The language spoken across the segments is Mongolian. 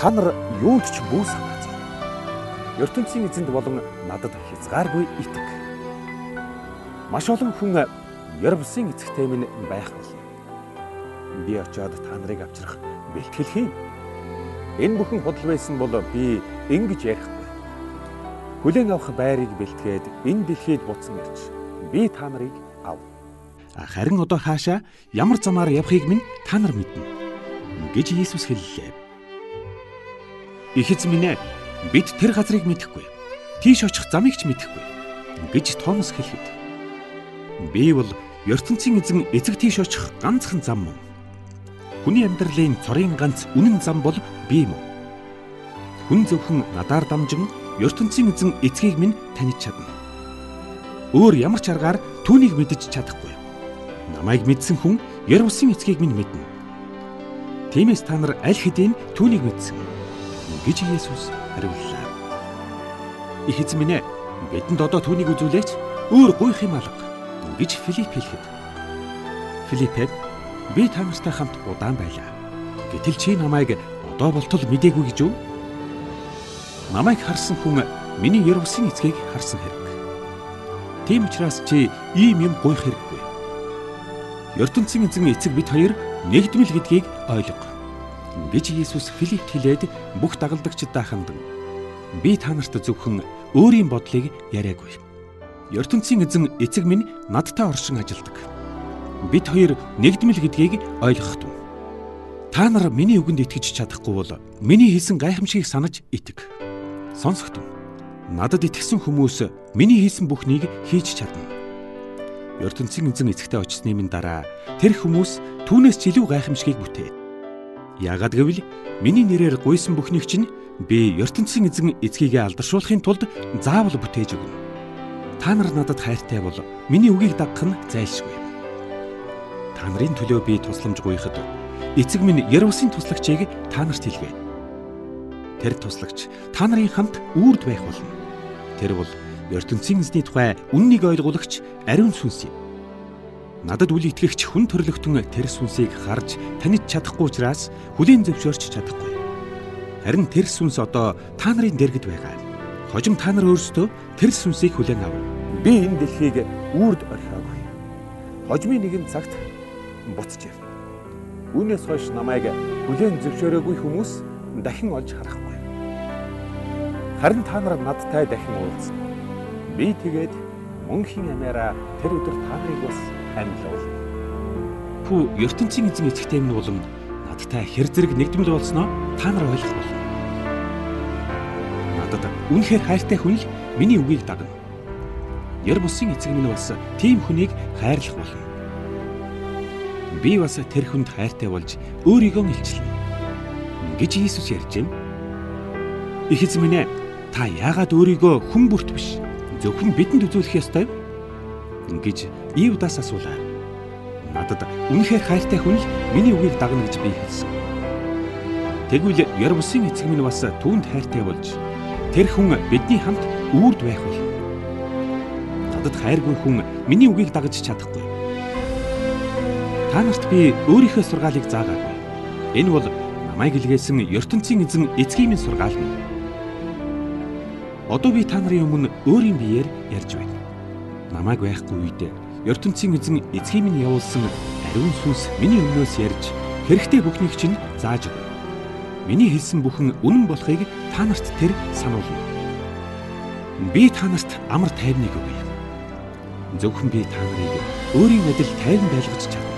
Та нар юунд ч бүү санаа зов. Ертөнцийн эзэнд болон надад хязгааргүй итг. Маш олон хүн ер бусын эцэгтэй минь байх болно. Би очиод та нарыг авчрах бэлтгэл хийн. Энэ бүхэн худал байсан бол би ингэж ярихгүй. Хүлээн авах байрыг бэлтгээд энэ дэлхийд буцан ирж би та нарыг ав. Харин одоо хаашаа ямар замаар явахыг минь та нар мэднэ гэж Иесус хэллээ. Их эзэн минь ээ, бид тэр газрыг мэдэхгүй. Тийш очих замыг ч мэдэхгүй гэж Томас хэлэхэд, би бол ертөнцийн эзэн эцэг тийш очих ганцхан зам мөн. Хүний амьдралын цорын ганц үнэн зам бол би мөн. Хүн зөвхөн надаар дамжин ертөнцийн эзэн эцгийг минь таних чадна. Өөр ямар ч аргаар түүнийг мэдэж чадахгүй. Намайг мэдсэн хүн ер бусын эцгийг минь мэднэ. Тиймээс та нар аль хэдийн түүнийг мэдсэн гэж Иесус хариуллаа. Их эзэн минь ээ, бидэнд одоо түүнийг үзүүлээч, өөр гуйх юм алга гэж Филипп хэлэхэд, Филипп, би та нартай хамт удаан байлаа. Гэтэл чи намайг одоо болтол мдээгүй гэж үү? Намайг харсан хүн миний ер бусын эцгийг харсан хэрэг. Тийм учраас чи ийм юм гуйх хэрэггүй. Ертөнцийн эзэн эцэг бид хоёр нэгдмэл гэдгийг ойлго гэж Иесус Филиппт хэлээд бүх дагалдагчдаа хандан, би та нарт зөвхөн өөрийн бодлыг яриагүй. Ертөнцийн эзэн эцэг минь надтай оршин ажилладаг. Бид хоёр нэгдмэл гэдгийг ойлгох тун. Та нар миний үгэнд итгэж чадахгүй бол миний хийсэн гайхамшигыг санаж итг. Сонсох тун. Надад итгэсэн хүмүүс миний хийсэн бүхнийг хийж чадна. Ертөнцийн эзэн эцэгтэй очсны минь дараа тэр хүмүүс түүнээс ч илүү гайхамшигыг бүтээ. Яагаад гэвэл миний нэрээр гуйсан бүхнийг чинь би ертөнцийн эзэн эцгийгээ алдаршуулахын тулд заавал бүтээж өгнө. Та нар надад хайртай бол миний үгийг дагах нь зайлшгүй. Та нарын төлөө би тусламж гуйхад эцэг минь ер бусын туслагчийг та нарт хэлгээ. Тэр туслагч та нарын хамт үрд байх болно. Тэр бол ертөнцийн эзний тухай үннийг ойлгуулагч ариун сүнс юм. Надад үл итгэгч хүн төрлөختөн тэр сүнсийг харж таних чадахгүй учраас хүлээн зөвшөөрч чадахгүй. Харин тэр сүнс одоо та нарын дэргэд байгаа. Хожим та нар өөрсдөө тэр сүнсийг хүлээн авна. Би энэ дэлхийг үрд орхиогүй. Хожмын нэгэн цагт буцаж ирнэ. Үүнээс хойш намайг хүлээн зөвшөөрөөгүй хүмүүс дахин олж харахгүй. Харин та нар надтай дахин уулзна. Би тэгээд мөнхийн амиараа тэр өдөр та нарыг бас амьлуулна. Хүү ертөнцийн эзэн эцэгтэй минь болон надтай хэр зэрэг нэгдмэл болсноо та нар ойлгох болно. Надад үнэхээр хайртай хүн л миний үгийг дагна. Ер бусын эцэг минь бас тийм хүнийг хайрлах болно. Би бас тэр хүнд хайртай болж өөрийгөө илчлэнэ гэж Иесус ярьж юм. Их эзэн минь ээ, та яагаад өөрийгөө хүн бүрт биш, зөвхөн бидэнд үзүүлэх ёстой вэ гэж Иудас асуулаа. Надад үнэхээр хайртай хүн л миний үгийг дагна гэж би хэлсэн. Тэгвэл ер бусын эцэг минь бас түүнд хайртай болж тэр хүн бидний хамт үрд байх болно. Надад хайргүй хүн миний үгийг дагаж чадахгүй. Та нарт би өөрийнхөө сургаалыг заагаагүй. Энэ бол намайг илгээсэн ертөнцийн эзэн эцгийн минь сургаал минь. Одоо би та нарын өмнө өөрийн биеэр ярьж байна. Намайг байхгүй үед ертөнцийн эзэн эцгийн минь явуулсан ариун сүнс миний өмнөөс ярьж хэрэгтэй бүхнийг чинь зааж өгнө. Миний хэлсэн бүхэн үнэн болохыг та нарт тэр сануулна. Би та нарт амар тайвныг өгье. Зөвхөн би та нарыг өөрийн адил тайван байлгаж чадна.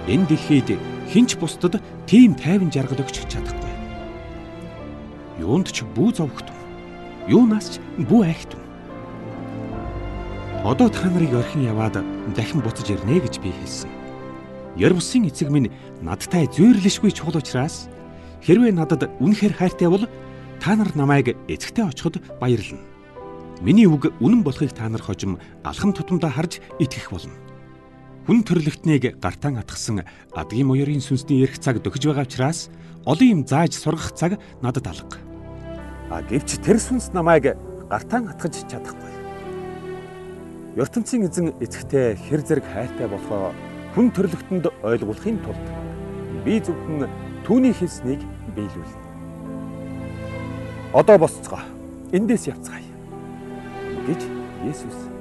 Энэ дэлхийд хэн ч бусдад тийм тайван жаргал өгч чадахгүй. Юунд ч бүү зовхтун. Юунаас ч бүү айхтун. Одоо та нарыг орхин яваад дахин буцаж ирнэ гэж би хэлсэн. Ер бусын эцэг минь надтай зүйрлэшгүй чухал учраас хэрвээ надад үнэхээр хайртай бол та нар намайг эцэгтэй очиход баярлана. Миний үг үнэн болохыг та нар хожим алхам тутамдаа харж итгэх болно. Хүн төрлөختнийг гартаан атгсан адгийн моёрын сүнсний эрх цаг дөхөж байгаа учраас олон юм зааж сургах цаг надад алга. А гэвч тэр сүнс намайг гартаан атгаж чадахгүй. Ертөнцийн эзэн эцэгтэй хэр зэрэг хайртай болохоо хүн төрлөختөнд ойлгуулахын тулд би зөвхөн түүний хэлснийг биелүүлнэ. Одоо босцгоо. Эндээс явцгаая гэж Есүс